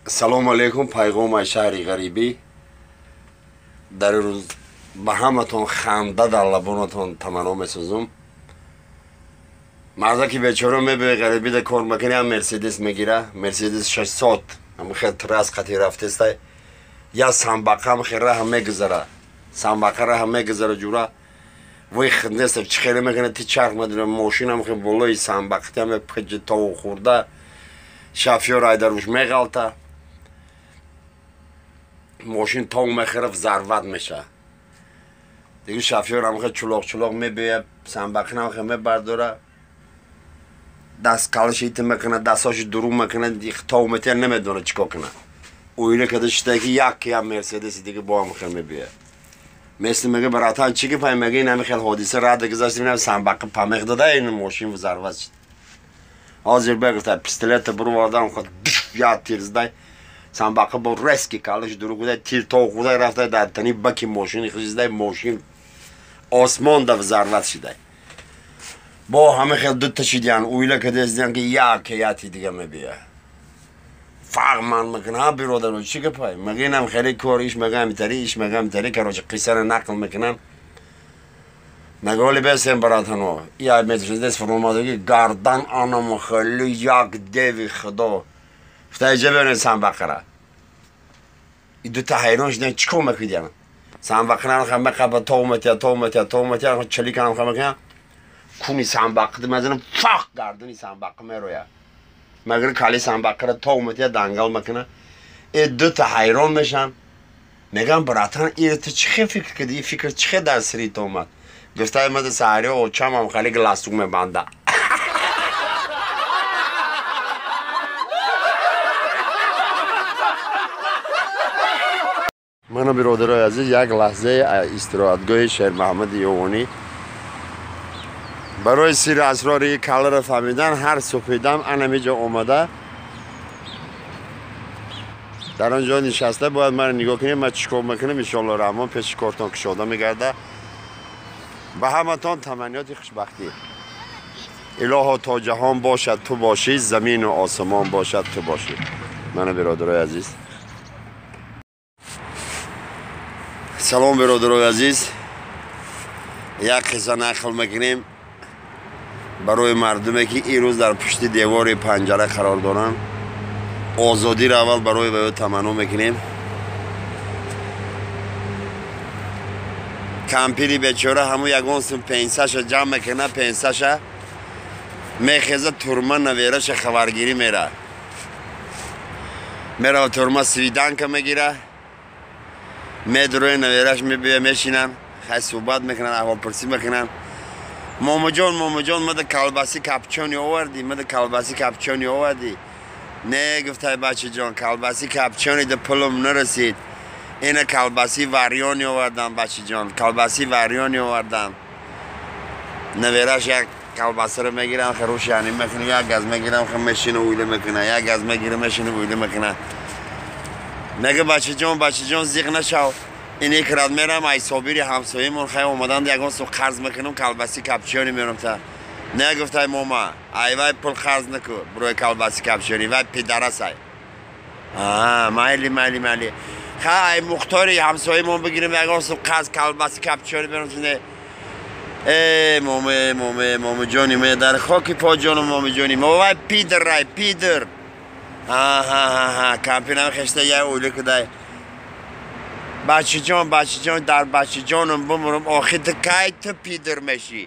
Салому алейкум, пайғоми шаҳри ғарибӣ. Дар рӯз ба ҳаматон ханда дар лабонатон таманно месозум. Мардаки бечора мебиёи ғарибида кор мекунӣ, ҳам Мерседес мегира, Мерседес 600, ҳам хел трас қати рафтестай, я самбақа ҳам хел раҳа мегузара, самбақа раҳа мегузара ҷура. Вой хиднеста чӣ хеле мекунад, ти чарх медона, мошинам хел болои самбақати ҳам пиҷи тову хӯрда, шофёр айдаруш меғалта. Мошин тов мехӯра, зарват меша. Дига шофёр ҳам хел чулоқ-чулоқ мебиёяд, самбақинам хел мебардора, даст калаши ит мекунад, дастҳоши дурӯғ мекунад, тов метия, намедона чӣ кор кунад. Оила када шита ки як я Мерседеси дига бо ҳам хел мебиёяд. Мисли мега братан чӣ гапай, мега ин ҳами хел ҳодиса рада гузашт, инам самбақи памех дада, ин мошин зарват шид. Ҳозир бегуфта пистолета бурвардан худ я тир здай. Самбақа бо резки калаш дурӯғ гудай, тир тов хӯрдай рафтай дар тани баки мошини хиздай, мошин осмон да зарват шидай. Бо ҳама хел дута шидиян, уйла кадесдиян ки як яти дига мебия. Фарқ ман мекунам, ҳа биродаро, чӣ гапай? Мега инам хеле кор, иш мега ҳамитари, иш мега ҳамитари, короче қиссаро нақл мекунам. Мега оли бесем братано, я Мерседес фуромадаги гардан анам хеле як деви худо. Фтай ҷа самбақара. И дута ҳайрон шудан, чӣ кор мекунидиан? Самбақара хам меқаба тов метия, тов метия, тов метия, чаликанам хам мекунам. Куни самбақи мезанам, фақ гардани самбақи мероя. Магар кали самбақара тов метия, дангал мекуна. Э дута ҳайрон мешан. Мегам братан, ир ту чӣ хел фикр кардӣ? Ин фикр чӣ хел дар сири ту омад? Гуфтай мада саҳари очамам хеле галстук мебанда. Мана биродарои азиз, як лаҳзаи истироҳатгоҳи Шермаҳмади Ёвонӣ. Барои сирри асрори каларо фаҳмидан ҳар субҳидам анамиҷо омада дар он ҷо нишаста бояд маро нигоҳ кунед, ман чӣ кор мекунам. Иншоалло раҳмон пеши кортон кушода мегарда. Ба ҳаматон таманниёти хушбахтӣ. Илоҳо то ҷаҳон бошад ту бошӣ, замину осмон бошад ту бошӣ. Мана биродарои азиз. Салом биродарои азиз. Як қисса нақл мекунем барои мардуме ки имрӯз дар пушти девори панҷара қарор доранд. Озодиро аввал барои ваё таманно мекунем. Кампири бечора ҳамун ягон сум пенсаша ҷамъ мекунад, пенсаша мехеза турма навераша хабаргирӣ мера. Мерава турма свиданка мегира. Медрои навераш мебиёя, мешинанд, хай суҳбат мекунанд, аҳволпурсӣ мекунанд. Момаҷон, момаҷон, мада калбаси капчони овардӣ, мада калбаси капчони овардӣ. Не, гуфтай бачаҷон, калбаси капчони да пулум нарасид. Ина калбаси варёни овардам, бачаҷон, калбаси варёни овардам. Навераш як калбасаро мегирам, харуш яъни мекунад, як газ мегирам, ха мешина уйла мекунад, як газ мегира, мешина уйла мекунад. Мега бачаҷон, бачаҷон, зиқ нашав. Ин икрат мерам, ай собири ҳамсоямон хай омаданд, ягон сум қарз мекунам, калбаси капчони мерам та. Не, гуфтай мома, ай вай пул қарз наку, барои калбаси капчони, вай пидарасай. Аа, майли, майли, майли. Хай ай мухтори ҳамсоямон бигирем, ягон сум қарз калбаси капчони мерам та. Не. Э, моме, моме, момаҷони, ме дар хоки поҷону момаҷони, мо вай пидарай, пидар. Ҳа, кампинам хешта я уйла кудай. Бачаҷон, бачаҷон, дар бачаҷонам бумурам, охир ту кай ту пидр мешӣ?